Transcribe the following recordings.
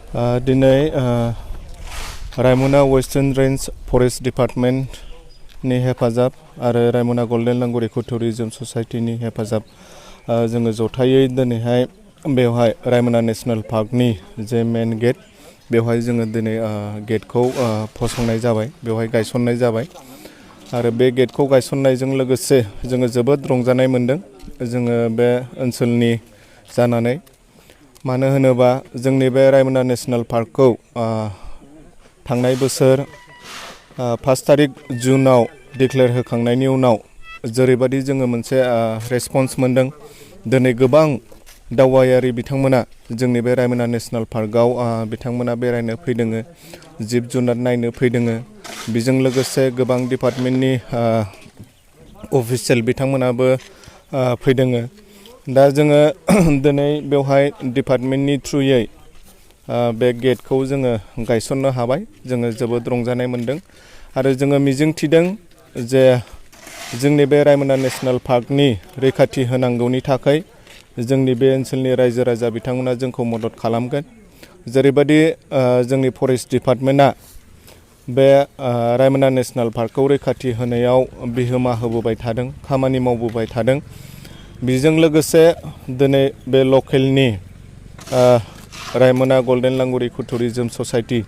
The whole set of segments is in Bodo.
दिनै रायमना वेस्टार्न रेंज फरेस्ट डिपार्टमेन्टनि हेफाजाब आरो रायमना गल्डेन लांगुर इको टुरिजम ससाइटिनि हेफाजाब जोङो जथायै दिनैहाय बेवहाय रायमना नेशनेल पार्कनि जे मेन गेट बेवहाय जोङो दिनै गेटखौ फसंनाय जाबाय, बेवहाय गायसननाय जाबाय आरो बे गेटखौ गायसननायजों लोगोसे जोङो जोबोद रंजानाय मोन्दों जोङो बे ओनसोलनि जानानै। मानो होनोबा जोंनि बे रायमना नेशनेल पार्कखौ थांनाय बोसोर 5 तारिख जुनाव डिक्लेयार होखांनायनि उनाव जेरैबायदि जोङो मोनसे रेसपन्स मोन्दों, दिनै गोबां दावबायारि बिथांमोना जोंनि बे रायमना नेशनेल पार्कआव बिथांमोना बेरायनो फैदों, जिब जुनार नायनो फैदों। बेजों लोगोसे गोबां डिपार्टमेन्टनि अफिसियेल बिथांमोनाबो फैदों। दा जोङो दिनै बेवहाय डिपार्टमेन्टनि थ्रुयै बे गेटखौ जोङो गायसननो हाबाय, जोङो जोबोद रंजानाय मोन्दों आरो जोङो मिजिंथिदों जे जोंनि बे रायमना नेशनेल पार्कनि रैखाथि होनांगौनि थाखाय जोंनि बे ओनसोलनि रायजो राजा बिथांमोना जोंखौ मदद खालामगोन। जेरैबायदि जोंनि फरेस्ट डिपार्टमेन्टआ बे रायमना नेशनेल पार्कखौ रैखाथि होनायाव बिहोमा होबोबाय थादों, खामानि मावबोबाय थादों। बेजों लोगोसे दिनै बे लकेलनि रायमना गल्डेन लांगुर इको टुरिजम ससाइटि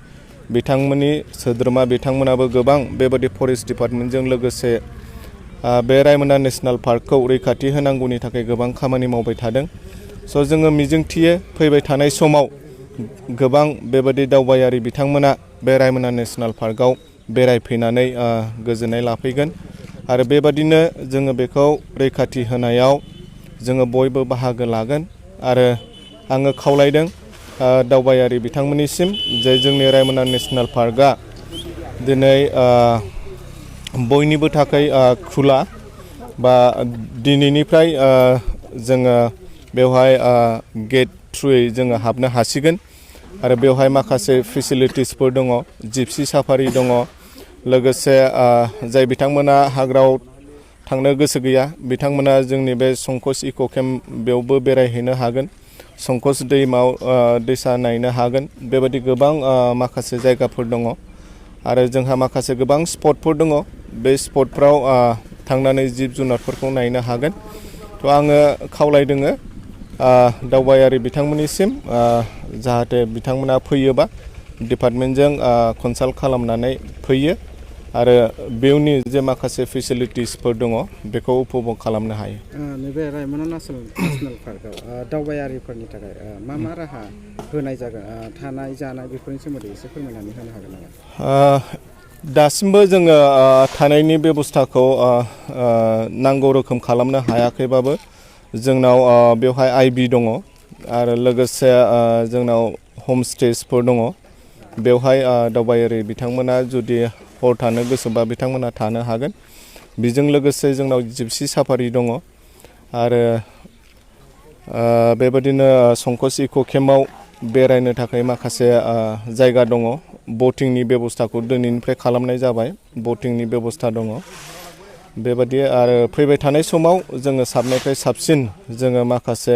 बिथांमोननि सोद्रोमा बिथांमोनाबो गोबां बेबादि फरेस्ट डिपार्टमेन्टजों लोगोसे बे रायमना नेशनेल पार्कखौ रैखाथि होनांगौनि थाखाय गोबां खामानि मावबाय थादों। स' जोङो मिजिंथियो फैबाय थानाय समाव गोबां बेबादि दावबायारि बिथांमोना बे रायमना नेशनेल पार्कआव बेरायफैनानै गोजोननाय लाफैगोन आरो बेबादिनो जोङो बेखौ रैखाथि होनायाव जोङो बयबो बाहागो लागोन आरो आङो खावलायदों दावबायारि बिथांमोननिसिम जे जोंनि रायमना नेशनेल पार्कआ दिनै बयनिबो थाखाय खुला बा दिनैनिफ्राय जोङो बेवहाय गेट थ्रुयै जोङो हाबनो हासिगोन आरो बेवहाय माखासे फेसिलिटिसफोर दङ, जिपसि साफारि दङ, लोगोसे जाय बिथांमोना हाग्रायाव थांनो गोसो गैया बिथांमोना जोंनि बे संकस इक' केम्प बेयावबो बेरायहैनो हागोन, संकस दैसा नायनो हागोन। बेबायदि गोबां माखासे जायगाफोर दङ आरो जोंहा माखासे गोबां स्पटफोर दङ, बे स्पटफ्राव थांनानै जिब जुनारफोरखौ नायनो हागोन। थ' आङो खावलायदों दावबायारि बिथांमोननिसिम जाहाथे बिथांमोना फैयोबा डिपार्टमेन्टजों कनसाल्ट खालामनानै फैयो आरो बेवनि जे माखासे फेसिलिटिसफोर दङ बेखौ उपभग खालामनो हायो। नैबे रायमना नेशनेल पार्कआव दावबायारिफोरनि थाखाय मा राहा होनाय जागोन, थानाय जानाय बेफोरनि सोमोन्दै एसे फोरमायनानै होनो हागोन नामा? दासिमबो जोङो थानायनि बेबस्थाखौ नांगौ रोखोम खालामनो हायाखैबाबो जोंनाव बेवहाय आइबि दङ आरो लोगोसे जोंनाव हम स्टेसफोर दङ। बेवहाय दावबायारि बिथांमोना जुदि हर थानो गोसोबा बिथांमोना थानो हागोन। बेजों लोगोसे जोंनाव जिपसि साफारि दङ आरो बेबादिनो संकस इक' केम्पआव बेरायनो थाखाय माखासे जायगा दङ। बटिंनि बेबस्थाखौ दिनैनिफ्राय खालामनाय जाबाय, बटिंनि बेबस्था दङ। बेबादि आरो फैबाय थानाय समाव जोङो साबनिफ्राय साबसिन जोङो माखासे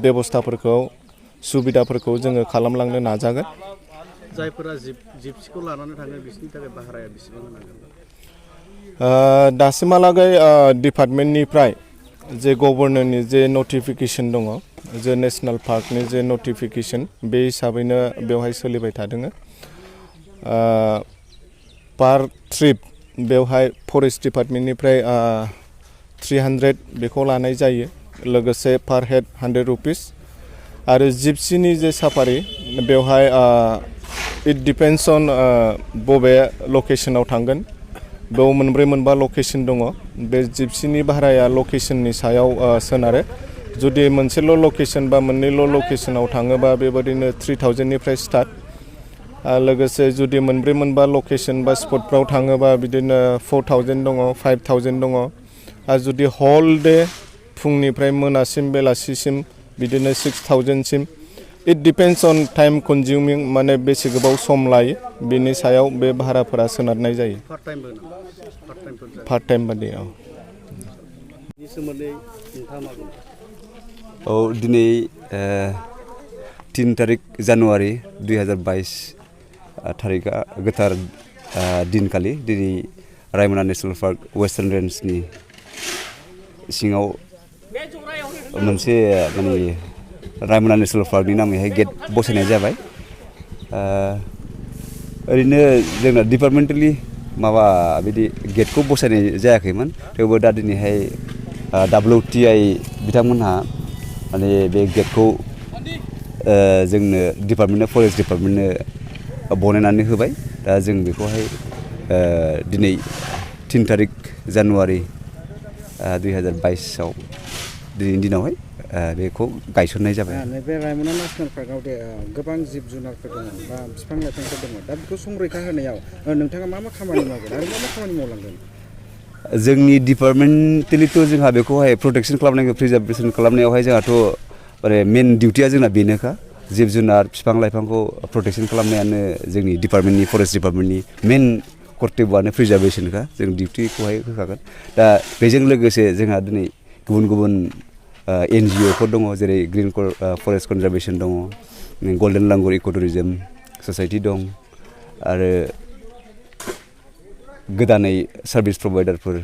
बेबस्थाफोरखौ सुबिदाफोरखौ जोङो खालामलांनो नाजागोन। जायफोरा जिपसिखौ लानानै थाङो बिसोरनि थाखाय भाराया बेसेबां होनांगोन? दासिमहालागै डिपार्टमेन्टनिफ्राय जे गभर्नरनि जे नटिफिकेसन दङ, जे नेशनेल पार्कनि जे नटिफिकेसन बे हिसाबैनो बेवहाय सोलिबाय थादों। पार ट्रिप बेवहाय फरेस्ट डिपार्टमेन्टनिफ्राय 300 बेखौ लानाय जायो, लोगोसे पार हेड 100 रुपिस आरो जिपसिनि जे साफारि बेवहाय इट डिपेन्ड्स अन बबे लकेसनाव थांगोन। बेयाव मोनब्रै मोनबा लकेसन दङ। बे जिपसिनि भाराया लकेसननि सायाव सोनारो। जुदि मोनसेल' लकेसन बा मोननैल' लकेसनाव थाङोबा बेबादिनो 3000निफ्राय स्टार्ट, लोगोसे जुदि मोनब्रै मोनबा लकेसन बा स्पटफ्राव थाङोबा बिदिनो 4000 दङ, 5000 दङ आरो जुदि हल डे फुंनिफ्राय मोनासिम बेलासिसिम बिदिनो 6000सिम। It depends on time consuming, माने बेसे गोबाव सम लायो बिनि सायाव बे भाराफोरा सोनारनाय जायो। पार्ट टाइम बादि। औ दिनै 3 तारिख जानुवारि 2022 थारिखआ गोथार दिनखालि दिनै रायमना नेशनेल पार्क वेस्टार्न रेन्जनि सिङाव मोनसे माने रायमना नेशनेल पार्कनि नामैहाय गेट बसायनाय जाबाय। ओरैनो जोंना डिपार्टमेन्टेलि माबा बिदि गेटखौ बसायनाय जायाखैमोन, थेवबो दा दिनैहाय WTI बिथांमोनहा माने बे गेटखौ जोंनो डिपार्टमेन्टनो फरेस्ट डिपार्टमेन्टनो बनायनानै होबाय। दा जों बेखौहाय दिनै 3 तारिख जानुवारि 2022 दिनैनि दिनावहाय बेखौ गायसननाय जाबाय। बे रायमना नेशनेल पार्कआव दे गोबां जिब जुनारफोर दङ बा बिफां लाइफांफोर दङ, दा बेखौ संरैखा होनायाव नोंथाङा मा खामानि मावगोन आरो मा खामानि मावलांगोन? जोंनि डिपार्टमेन्टेलिथ' जोंहा बेखौहाय प्रटेक्सन खालामनायखौ प्रिजार्भेसन खालामनायावहाय जोंहाथ' माने मेन डिउटिया जोंना बेनोखा, जिब जुनार बिफां लाइफांखौ प्रटेक्सन खालामनायानो जोंनि डिपार्टमेन्टनि फरेस्ट डिपार्टमेन्टनि मेन कर्तब्यआनो प्रिजार्भेसनखा, जों डिउटिखौहाय होखागोन। दा बेजों लोगोसे जोंहा दिनै गुबुन गुबुन NGOफोर दङ, जेरै ग्रिन फरेस्ट कनजारभेसन दङ, गल्डेन लांगुर इक' टुरिजम ससाइटि दं, आरो गोदानै सार्भिस प्रभाइडारफोर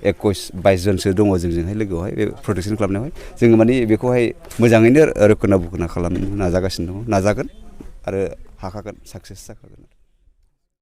21-22 जनसो दङ जोंजोंहाय लोगोआवहाय बे प्रटेक्सन खालामनायावहाय। जोङो माने बेखौहाय मोजाङैनो रक्षना बखना खालामनो नाजागासिनो दङ, नाजागोन आरो हाखागोन, साक्सेस जाखागोन।